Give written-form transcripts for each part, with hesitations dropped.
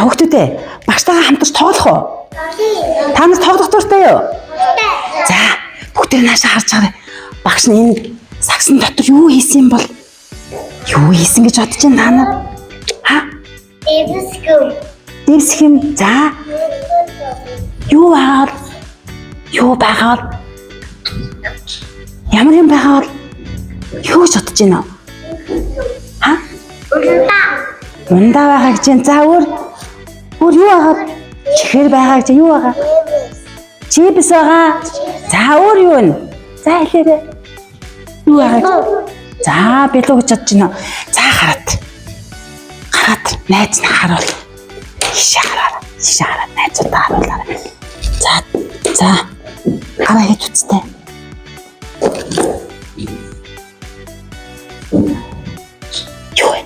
хүүхдүүдээ багштайгаа хамтарч тоглох уу? Та нар тоглох дуртай юу? За бүгдээ наашаа харж байгаарай. Багш нь энэ сагсан дотор юу хийсэн юм бол юу хийсэн гэж бодож байна та нар? Ха? Эвэскүм. Дэвсэх юм. За юу байгаа бол юу байгаа бол ямар юм байгаа бол юу гэж бодож байна вэ? Ха? Ундаа. Ундаа байгаа гэж байна. За өөр өөр юу байгаа? Чихэр байгаа гэж юу байгаа? Чипс байгаа. За өөр юу вэ? За хэлээрэй. Юу байгаа? За билүү гэж бодож байна. За хараад. Хараад найз нь харуул. Ийшээ хараарай. Ийшээ хараад найзуудаа харуулаарай. За за гараа хийж үсттэй. Юу вэ?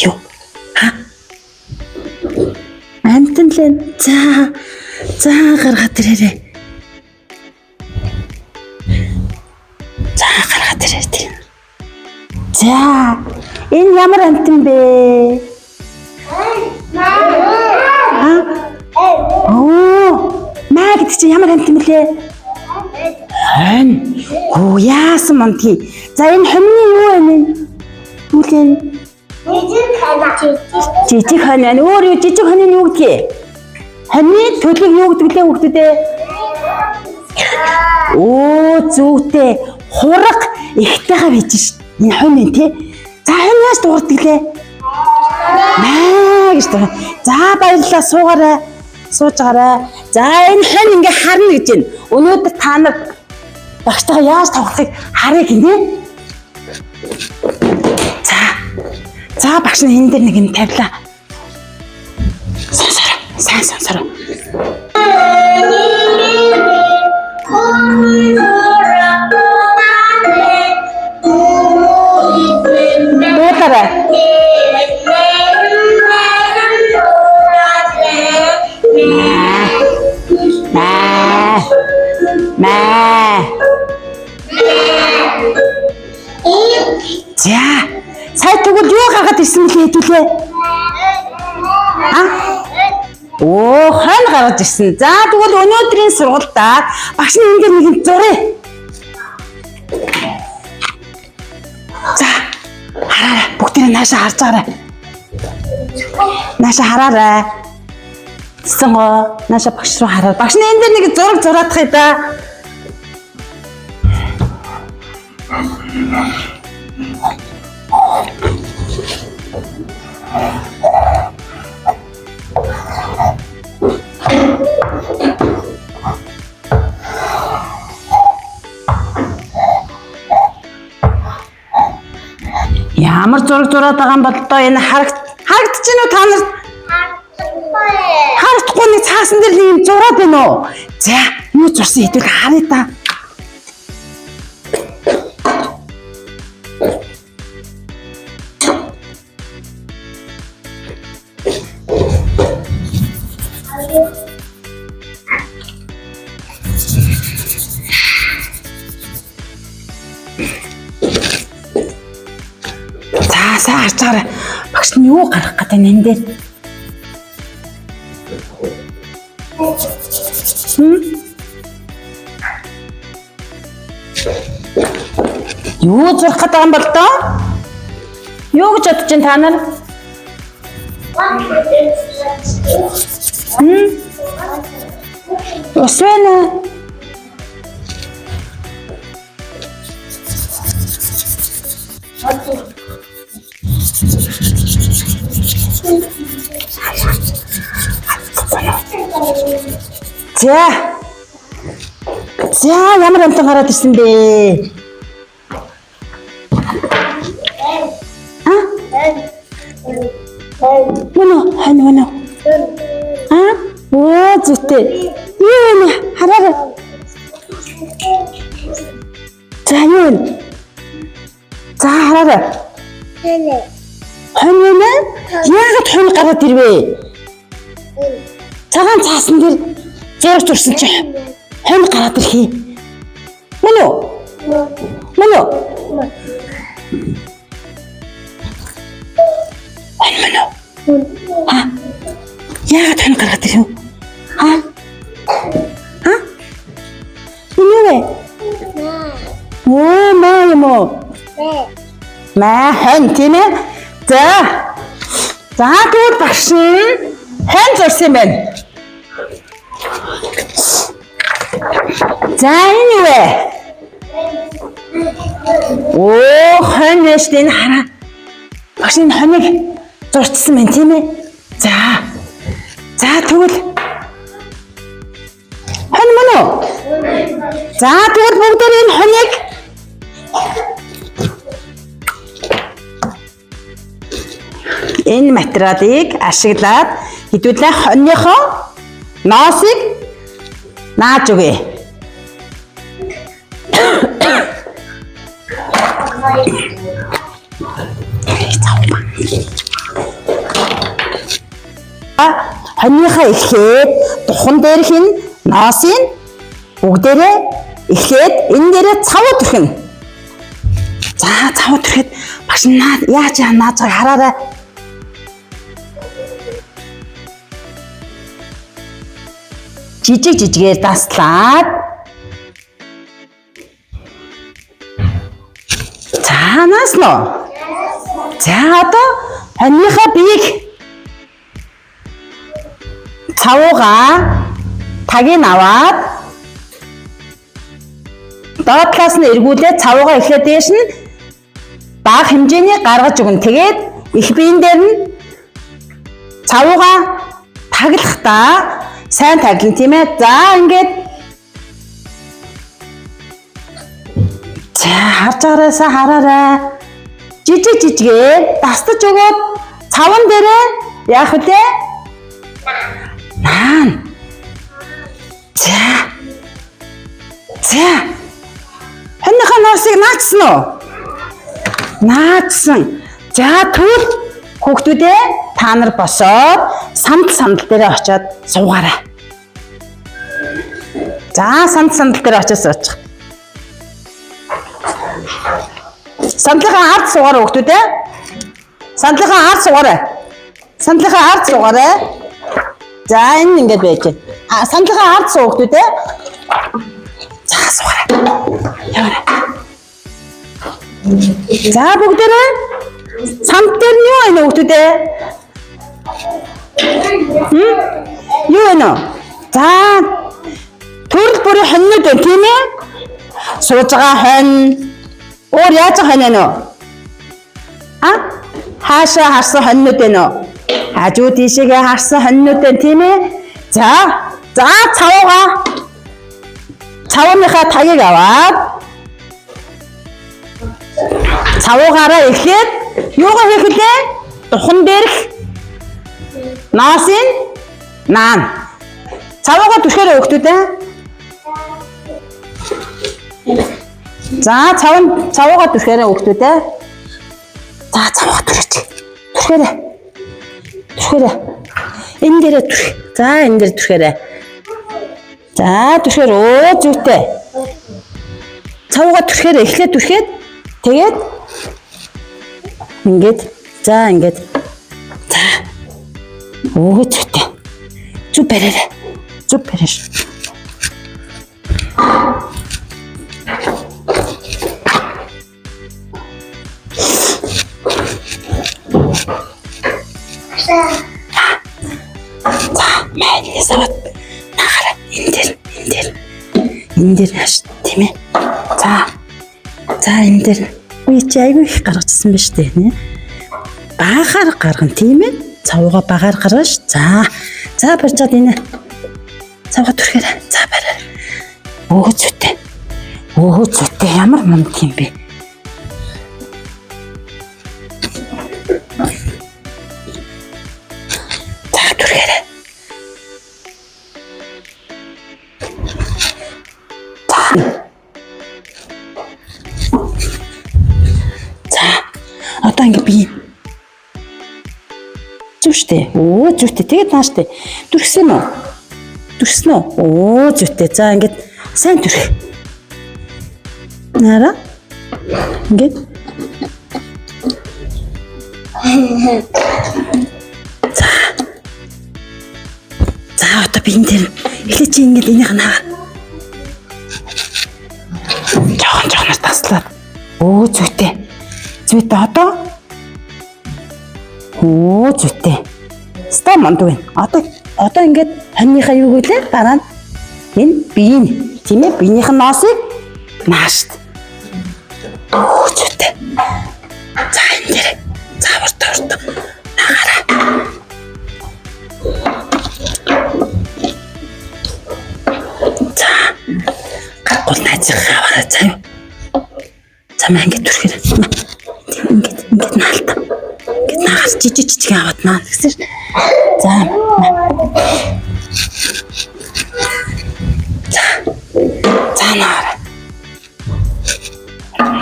Юу? Ха? Амтан л энэ. За за гаргаад ирээрэй. За гаргаад ирээрэй. За энэ ямар амтан бэ? А? Оо, маа гэдэг чинь ямар амтан бэлээ? Хонь. Гүү яасан мандгийг. За энэ хоньны юу вэ? Юу л энэ? Жижиг хана. Жижиг хонь байна. Өөр юу жижиг хонь нь юу гэдгийг? Хоньны төлөв юу гэдэг лээ хүүхдүүдээ? Өө зүүтэй хураг ихтэйгээ байж ш. Энэ хонь энэ тий. За хонь яаж дуурдаг лээ? Маа гэж дуур. За баярлалаа суугаарай. Сууж гараа. За энэ хонь ингээ харна гэж байна. Өнөөдөр та нар багштайгаа яаж тоглохыг харъя гинэ. За. За багш нь энэ дээр нэг юм тавилаа. Сонсороо. Сайн сонсороо. Дуулаарай. Маа. Маа. За. Сая тэгвэл юу гаргаад ирсэн бэлээ хэдүүлээ? А? Оо, хонь гаргаж ирсэн. За тэгвэл өнөөдрийн сургуульдаа багш нь энэ дээр нэг юм зуръя. За. Хараарай. Бүгдээрээ наашаа харж байгаарай. Наашаа хараарай. Цэцэнгоо наашаа багш руу хараа. Багш нь энэ дээр нэг зураг зураадах юм да. Ямар зураг зураад байгаа юм бол доо энэ харагдаж байна уу та нарт? Харагдахгүй нэг цаасан дээр нэг юм зураад байна уу? За, юу зурсан хэдүүл харъя та. За, сайн харж байгаарай. Багш нь юу гаргах гэдэг энэ дээр? Хм? Юу зурах гэдэг юм бол доо? Юу гэж бодож байна та нар? Хм? Ус байна уу? За. За ямар амтан гараад ирсэн бэ? А? Мөн үү? Хань мөн үү? А? Оо зүйтэй. Юу вэ? Хараарай. За юу вэ? За хараарай. Хонь вэ? Яагаад хонь гараад ирвэ? Цагаан цаасан дээр зураг зурсан чи хонь гараад ирэх юм. Мөн үү? Мөн үү? Хонь мөн үү? юм уу? Маа хонь тийм ээ? За. За тэгвэл багш нь хонь зурсан юм байна. За энэ юу вэ? Оо хонь байж энэ хараа. Багш энэ хоныг зурчсан байна тийм ээ? За. За тэгвэл хонь мөн үү? За тэгвэл бүгдээр энэ хоныг энэ материалыг ашиглаад хэдүүлээ хоньныхоо ноосыг нааж өгье. Хоньныхоо эхлээд духан дээрх нь ноосыг бүгдээрээ эхлээд энэ дээрээ цав түрхнэ. За цав түрхэд багш наа яаж яа нааж байгааг хараарай. Жижиг жижигээр даслаад За наасан уу? За одоо хоньныхоо биеийг цавууга тагийг аваад доод талаас нь эргүүлээд цавууга эхлээд дээш нь бага хэмжээний гаргаж өгнө. Тэгээд их биен дээр нь цавууга таглахдаа сайн таглана тийм ээ. За ингээд за харж байгаараасаа хараарай. Жижиг жижигээр дастаж өгөөд цаван дээрээ яах вүлээ? Наан. За. За. Хоньныхоо ноосыг наачсан уу? Наачсан. За тэгвэл хүүхдүүдээ та нар босоод сандал сандал дээрээ очиод суугаарай. За сандал сандал дээр очиод суучих. Сандлынхаа ард суугаарай хүүхдүүдээ. Сандлынхаа ард суугаарай. Сандлынхаа ард суугаарай. За энэ ингээд байж байна. А сандлынхаа ард суу хүүхдүүдээ. За суугаарай. Яваарай. За бүгдээрээ санд дээр нь юу байна хүүхдүүдээ? Хм? Юу байна? За төрөл бүрийн хоньнууд байна тийм ээ? Сууж байгаа хонь. Өөр яаж байгаа хонь байна уу? А? Хаашаа харсан хоньнууд байна уу? Хажуу тийшээгээ харсан хоньнууд байна тийм ээ? За, за цавууга. Цавууныхаа тагийг аваад цавуугаараа эхлээд юугаа хийх вүлээ? Духан дээрх ноосыг наана. Цавуугаа түшгээрээ өгтүүд ээ. За цаван цавуугаа түшгээрээ өгтүүд ээ. За цавуугаа түрээч. Түшгээрээ. Түшгээрээ. Энэ дээрээ түрх. За энэ дээр түшгээрээ. За түшгээр өө зүйтэй. Цавуугаа түшгээр эхлээд түшгээд тэгээд ингээд за ингээд за өө зүйтэй. Зүг бариарай. Зүг бариар. За майнаас аваад наагаарай. Энэ дээр энэ дээр энэ дээр хааш тийм ээ. За за энэ дээр үгүй чи айгүй их гаргажсэн ба штэ нэ. Багаар гаргана тийм ээ. Цавууга багаар гаргаж. За за барьчаад энэ цавга түрхээр за бариар. Өөхө зүйтэй. Өөхө зүйтэй ямар мунд юм бэ? За түрхээрэй. За. Одоо ингэ би зүг штэ. Өө зүйтэй. Тэгээд нааш штэ. Түрхсэн үү? Түрхсэн үү? Өө зүйтэй. За ингээд сайн түрх. Нара. Ингээд. За. За одоо би энэ дээр эхлээд чи ингээд энийх наа. Жохон жохоноос таслаад. Өө зүйтэй. Зүйтэй одоо. Өө зүйтэй. Ста мундаг байна. Одоо ингээд хоньныхаа юу гэлээ? Дараа нь энэ биеийн тийм ээ биеийнх нь ноосыг наашт. Өө зүйтэй. За энэ дээр. За урт урт. Наагаарай. За. Гарахгүй найзынхаа аваарай заа юу. За маа ингээд түрхээр. Ингээд ингээд наалта. Ингээд наагаар жижиг жижиг аваад наа гэсэн шин. За. За. За наарай.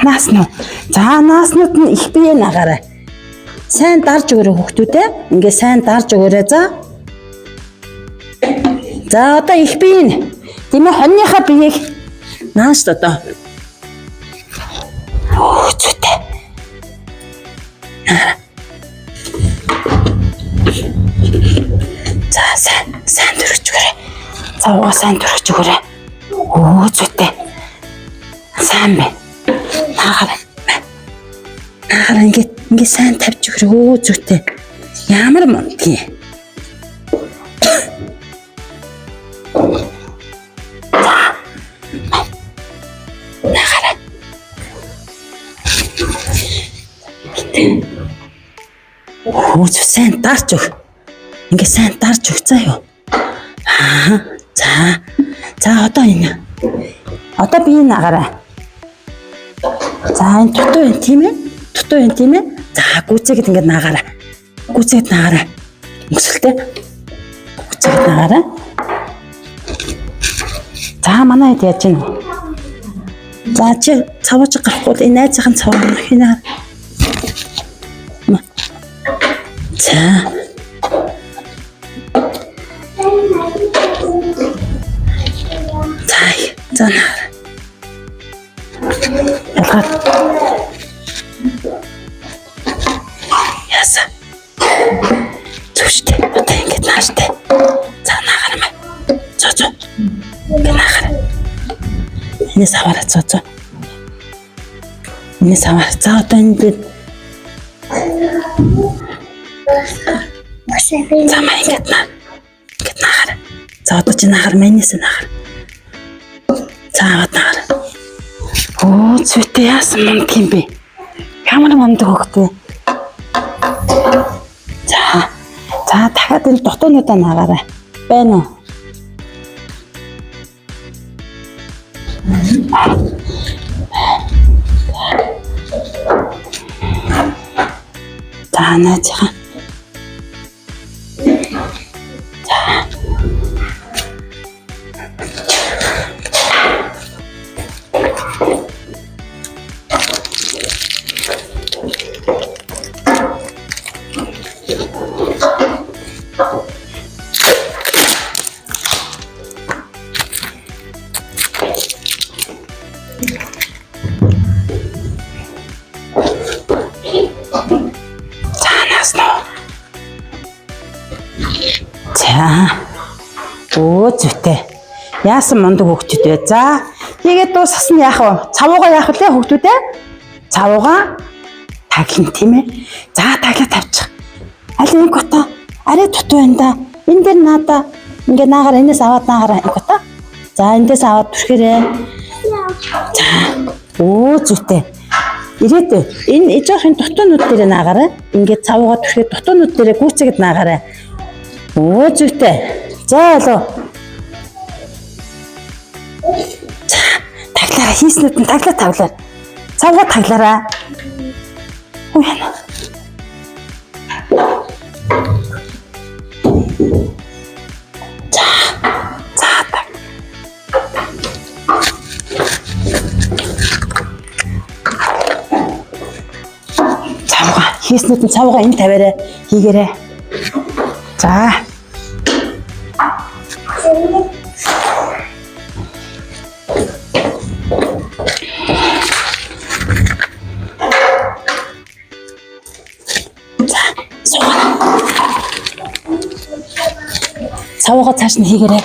Наас нь. За нааснууд нь их бие наагаарай. Сайн дарж өгөөрэй хүүхдүүдээ. Ингээ сайн дарж өгөөрэй за. За одоо их бие нь. Тийм ээ хоньныхаа биеийг нааш одоо. Өөх зүйтэй. За сайн сайн төрөж өгөөрэй. За угаа сайн төрөж өгөөрэй. Өө зүйтэй. Сайн байна. Наагаар. Наагаар ингээд ингээд сайн тавьж өгөөрэй. Өө зүйтэй. Ямар мундгийн. Наагаарай. Өө зүй сайн дарж өг. Ингээд сайн дарж өг заа юу. Аа. За. За одоо энэ. Одоо би энэ агаарай. За энэ дутуу юм тийм ээ? Дутуу юм тийм ээ? За гүцээгээд ингээд наагаарай. Гүцээгээд наагаарай. Өсөлтөө. Гүцээгээд наагаарай. За манай хэд яаж гинэ? За чи цавууч гарахгүй бол энэ найзынхын цав хинэ. За. За за наар. Ялгаад. Яса. Зүвштэй. Одоо ингэж нааштай. За наагаар маа. Зөө зөө. Ингэ наагаар. Энэс аваарай зөө зөө. Энэс аваарай. За одоо энэ би за маа ингэж наа. Ингэж наагаар. За одоо чи наагаар манээс наагаар. За аваад наагаар. Оо зүйтэй яасан мундаг юм бэ? Ямар мундаг хөхтэй. За. За дахиад энэ дутуунуудаа наагаарай. Байна уу? За наажгаа. За наасна уу? За. Өө зүйтэй. Яасан мундаг хөвгчүүд вэ? За хийгээд дуусгасан нь яах вэ? Цавуугаа яах вэ хөвгчүүд ээ? Цавуугаа таглан тийм ээ. За таглаа тавьчих. Аль энэ кота арай дутуу байна да. Энэ дээр наада ингээ наагаар энэс аваад наагаар энэ кота. За эндээс аваад түрхээрээ. За өө зүйтэй. Ирээд энэ ижоохын дутуунууд дээр наагаарай. Ингээд цавуугаа түрхээд дутуунууд дээр гүйцэгэд наагаарай. Өө зүйтэй. За алуу. За таглаарай хийснүүд нь таглаа таглаа. Цавуугаа таглаарай. Үу яна. За. За таг. Цавга хийснүүд нь цавга энэ тавиарай хийгээрэй. За. За суугаа. Цавга цааш нь хийгээрэй.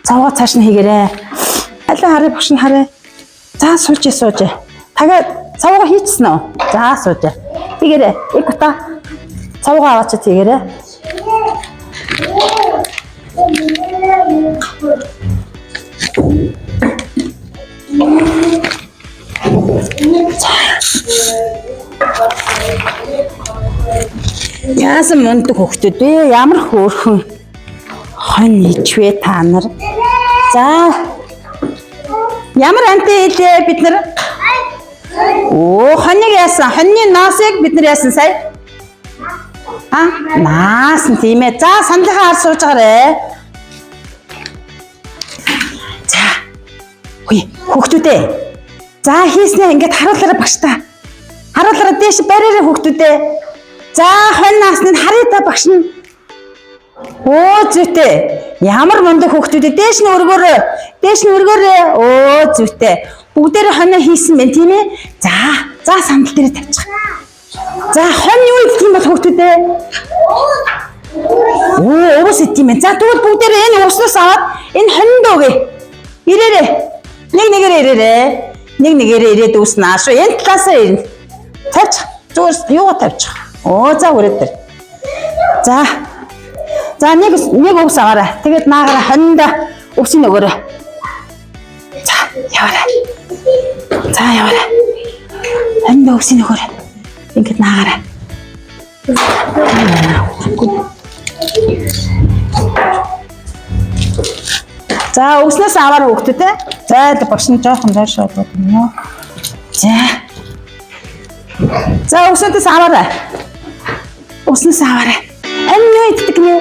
Цавга цааш нь хийгээрэй. Алин харъя багш нь харъя. За сууж сууж. Тагаа Цавууга хийчихсэн үү? За сууж. Тэгээрэй. Их ута. Цавууга аваач тэгээрэй. Яасан мундаг хүүхдүүд вэ? Ямар хөөрхөн хонь ичвэ та нар. За. Ямар амтан хэлээ бид нар? Оо, хоньыг яасан? Хоньны ноосыг бид нар яасан сая? А? Наасан тийм ээ. За, саналынхаа хар сууж байгаарэ. За. Хүй, хүүхдүүдээ. За, хийснээ ингээд харуулаарай багш та. Харуулаарай дээш бариарай хүүхдүүдээ. За, хонь наасны харъя та багш нь. Оо, зүйтэй. Ямар мундаг хүүхдүүд ээ. Дээш нь өргөөрэй. Дээш нь өргөөрэй. Оо, зүйтэй. Бүгдээрээ хонио хийсэн байна, тийм ээ? За, за сандал дээр тавьчих. За, хонь юу идэх юм бол хүүхдүүдээ? Оо, өвс идэх юм байна. За, тэгвэл бүгдээрээ энэ өвснөөс аваад энэ хонинд өгье. Ирээрээ. Нэг нэгээрээ ирээрээ. Нэг нэгээрээ ирээд үүснэ аа шүү. Энэ талаасаа ирнэ. Тавьчих. Зүгээр юугаа тавьчих. Оо, за өрөөд тэр. За. За нэг нэг өвс аваарай. Тэгээд наагаараа хониндоо өвсийг өгөөрэй. За, яваарай. За, яваарай. Хониндоо өвсийг өгөөрэй. Ингээд наагаарай. За, өвснөөс аваарай хүүхдүүд ээ. За, багш нь жоохон доош болоод юм уу? За. За, өвснөөс аваарай. Өвснөөс аваарай. Хонь юу иддэг нэ?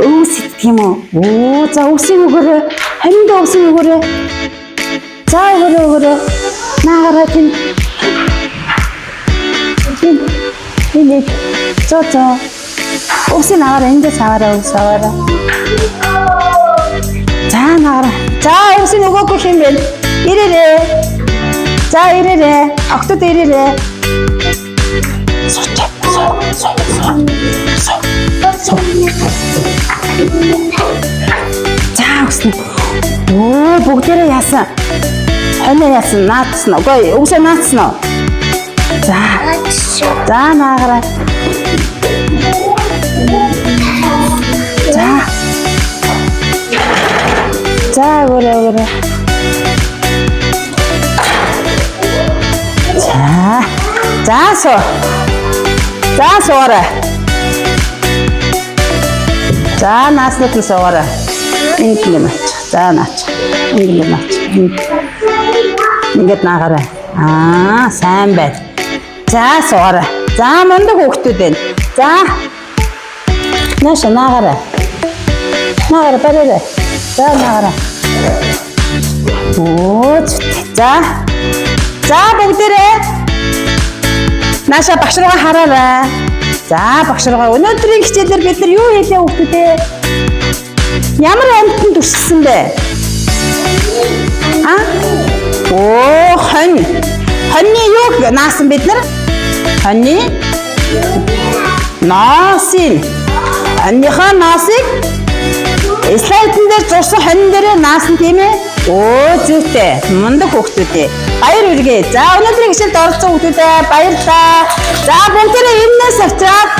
Өвс иддэг юм уу? Оо, за өвсийг өгөөрэй. Хонинд өвсийг өгөөрэй. За өгөөрэй өгөөрэй. Наагаарай тийм. Тийм. Энэ зөө зөө. Өвсийг аваарай, эндээс аваарай, өвс аваарай. За наагаарай. За өвсийг өгөөгүй юм бэ? Ирээрээ. За ирээрээ. Октод ирээрээ. Сууч. Суу. Суу. Суу. Суу. За өгсөн. Өө бүгдээрээ яасан? Хонио яасан? Наадсан. Үгүй үгсээ наадсан уу? За. За наагаарай. За. За өгөөрэй өгөөрэй. За. За суу. За суугаарай. За нааснууд нь суугаарай. Энд ингэ наач. За наач. Энд ингэ наач. Энд. Ингээд наагаарай. Аа, сайн байна. За суугаарай. За мундаг хүүхдүүд байна. За. Нааша наагаарай. Наагаарай бариарай. За наагаарай. Оо, зүт. За. За бүгдээрээ Нааша багш руугаа хараарай. За багш руугаа өнөөдрийн хичээлээр бид нар юу хийлээ хүүхдүүд ээ? Ямар амьтанд дүрсэлсэн бэ? А? Оо, хонь. Хоньны юу наасан бид нар? Хоньны ноосыг. Хоньныхоо ноосыг слайдн дээр зурсан хонь дээрээ наасан тийм ээ? Оо, зүйтэй. Мундаг хүүхдүүд ээ. Баяр хүргэе. За, өнөөдрийн хичээлд оролцсон хүүхдүүдээ баярлалаа. За, бүгдээрээ энэс авчираад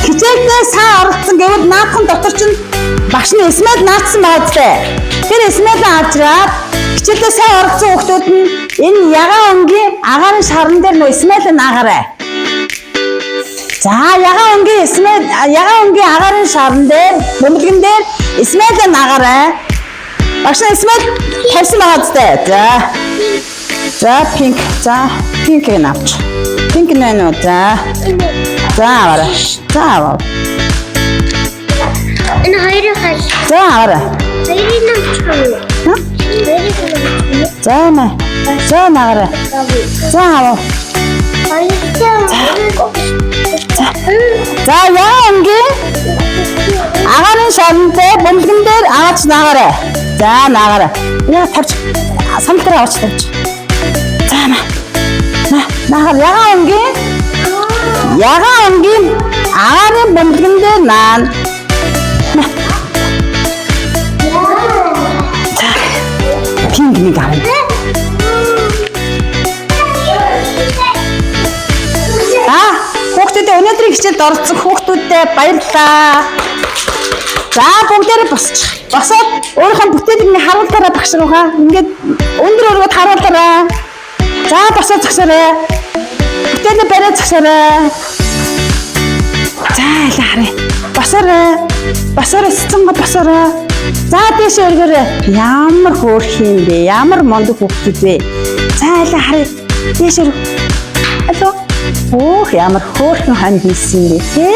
хичээлдээ сайн оролцсон гэвэл наадхан дотор чинь багш нь смэл наадсан байгаа зү. Тэр смэл авчираад хичээлдээ сайн оролцсон хүүхдүүд нь энэ ягаан өнгийн агаарын шаран дээр нөө смэл наагаарай. За ягаан өнгийн смэл ягаан өнгийн агаарын шаран дээр бөмбөлгөн дээр смэл наагаарай. Багш нь смэл тавьсан байгаа зү. За. За pink. За pink ийг авч. Pink нь байна уу? За. За аваарай. За аваа. Энэ хоёрын хал. За аваарай. Хоёрын авчих юм уу? Ха? Хоёрын авчих юм уу? За мэ. За наагаарай. За аваа. Хоёрын. За. За ягаан өнгийн агаарын шаран дээр бөмбөлгөн дээр аваач наагаарай. За наагаарай. Яа тавьч. Сандал дээр аваач тавьч. За на. На наагаар ягаан өнгийн ягаан өнгийн агаарын бөмбөлгөн дээр наана. На. За. Pink нэг авна. Өнөөдрийн хичээлд оролцсон хүүхдүүддээ баярлалаа. За, бүгдээрээ босчих. Босоод өөрийнхөө бүтээлийг ингээ харуултараа багш руугаа. Ингээд өндөр өргөд харуултараа. За, босоод зогсоорой. Бүтээлээ бариад зогсоорой. За, илаа харъя. Босоорой. Босоорой, цэцэнгөө босоорой. За, дээшээ өргөөрэй. Ямар хөөрх юм бэ? Ямар мундаг хүүхдүүд вэ? За, илаа харъя. Дээшээ өрг. Алло. Өөх, ямар хөөрхөн хань хийсэн бэ, тэ?